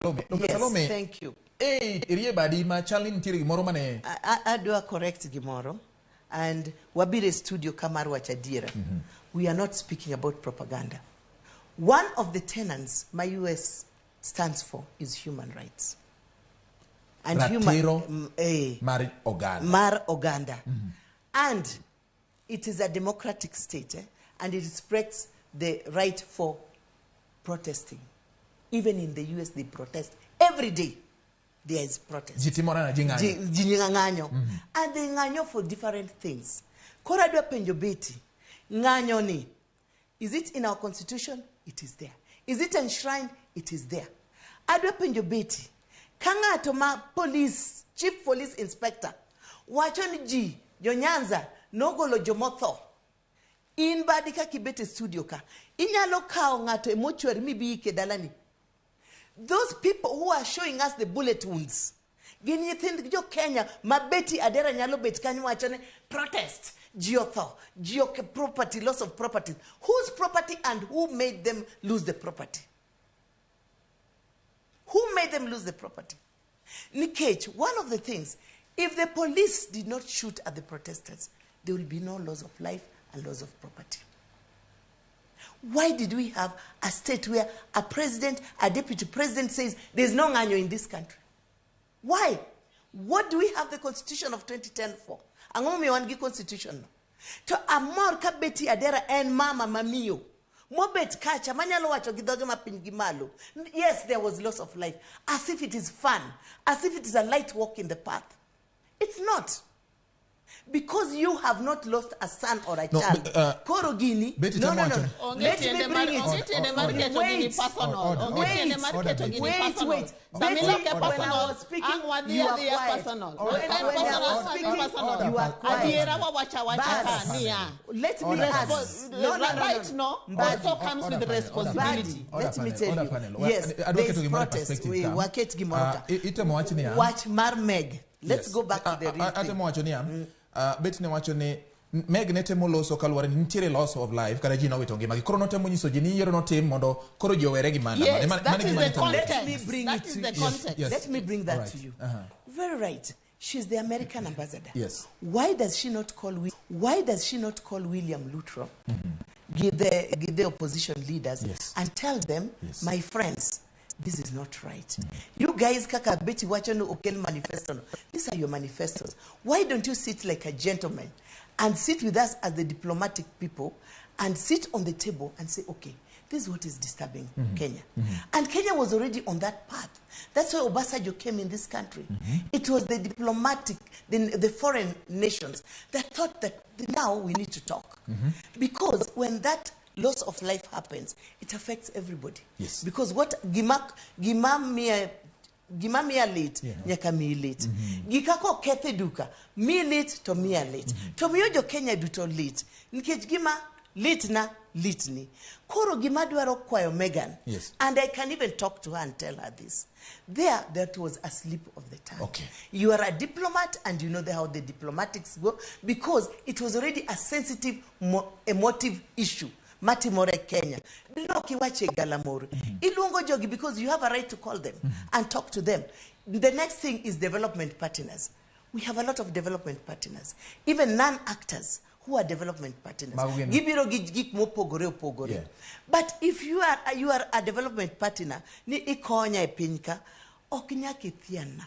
Salome. Dr. Salome. Thank you. Eh, irie badi ma chal ni nitiere gimoro mane Adwa correct gimoro and wabiro e studio ka mar wacho adiera. We are not speaking about propaganda. One of the tenants my US stands for is human rights. And Ratiro mar oganda. Mar oganda. And it is a democratic state, eh? And it respects the right for protesting. Even in the US, they protest every day. There is protest. Ji timore na ji ng'anyo. Ji ng'anyo. And they ng'anyo for different things. Koro adwa penjo Betty, ng'anyo ni, is it in our constitution? It is there. Is it enshrined? It is there. Adwa penjo Betty, ka ng'ato ma police, chief police inspector, wacho ni ji, jo Nyanza, nogolo jomotho. In badi kaka ibet e studio ka, inyalo kawo ng'ato e mortuary mibi ike dalani. Those people who are showing us the bullet wounds, gin nyithind jo Kenya ma Betty Adera nyalo bet kanyo wacho ni protest, ji otho, ji ok property, loss of property. Whose property and who made them lose the property? Who made them lose the property? Nikech, one of the things, if the police did not shoot at the protesters, there will be no loss of life and loss of property. Why did we have a state where a president, a deputy president says there's no ng'anyo in this country? Why? What do we have the constitution of 2010 for? Ang'o momiyo wan gi constitution no? To amor ka Betty Adera en mama mamiyo mobet kacha manyalo wacho gi dhoge mapiny gi malo. Yes, there was loss of life. As if it is fun. As if it is a light walk in the path. It's not. Because you have not lost a son or a No, child. but, Koro gini. Betty, No, temo no, no. wacho. Onge Let me tiende mar bring it. onge tiende mar Order. keto gini Wait. personal. Order. Onge tiende mar Order, keto Betty. gini Wait, personal. wait. Sama Betty, iloke when I personal, was speaking, ang wadhi you are adhiya quiet. personal. Order. Ka en When I personal, was to en speaking, personal. you are quiet. Adiera wawacha wacha Bas. ka niya. Let me Order. ask. No, no, no, no. Right no Mbadi. also comes Order with panel, responsibility. order Let me panel, tell order you. panel. Well, Yes, adwa there keto is gimoro e protest. perspective We ka. waket gimoro ka. Itemo wach niya. Wach mar Meg. Let's Yes. go back to the real thing. Atemo wacho niya, Bet ne wacho ni Meg ne temo loso kaluwore ni nitiere loss of life kata ji nowito ngimagi. Koro notemo nyiso ji ni yiero notim mondo koro ji owere gi maandamano. Yes, that Mano is gima the ne temo loso. context. Let me bring That it is to the you. context. Yes. Let me bring that All right. to you. Uh-huh. Very right. She's the American ambassador. Yes. Why does she not call Why does she not call William Lutro, give the opposition leaders, Yes. and tell them, Yes. my friends, this is not right. You guys, kaka Betty wacho ni okel manifesto no. These are your manifestos. Why don't you sit like a gentleman and sit with us as the diplomatic people and sit on the table and say, okay, this is what is disturbing Kenya. And Kenya was already on that path. That's why Obasanjo came in this country. It was the diplomatic, the foreign nations that thought that now we need to talk. Because when that loss of life happens, it affects everybody. Yes. Because what gima miya, gima miya lit, nyaka miyi lit. Gika koketh e duka, miyi lit to miya lit. To miyo jo Kenya duto lit. Nikech gima lit na, lit ni. Koro gima dwaro kwayo Megan, Yes. and I can even talk to her and tell her this. There, that was a slip of the tongue. Okay. You are a diplomat and you know how the diplomatics go, because it was already a sensitive, emotive issue. Matimore Kenya. No kiwache galamoro. Iluongo jogi because you have a right to call them and talk to them. The next thing is development partners. We have a lot of development partners. Even non-actors who are development partners. Mago gin- Gibiro gi gik mopogore opogore. Yeah. But if you are a development partner, ni ikonya e piny ka, ok nyaka ithiana.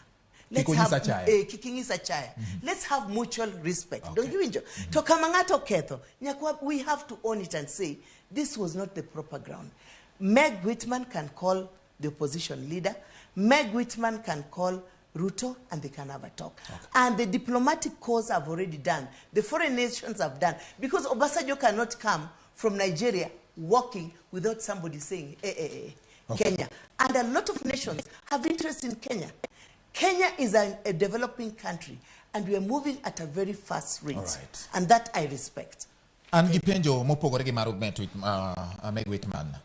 Let's Kik onyis have, achaya. Kik inyis achaya. Let's have mutual respect. Okay. Don't you enjoy? To kama ng'ato ketho, nyaka we have to own it and say, this was not the proper ground. Meg Whitman can call the opposition leader. Meg Whitman can call Ruto and they can have a talk. Okay. And the diplomatic corps have already done. The foreign nations have done. Because Obasanjo cannot come from Nigeria walking without somebody saying, hey, hey, hey, Okay. Kenya. And a lot of nations have interest in Kenya. Kenya is a developing country and we are moving at a very fast rate. All right. And that I respect. An gi penjo mopogore gi mar Meg Whitman.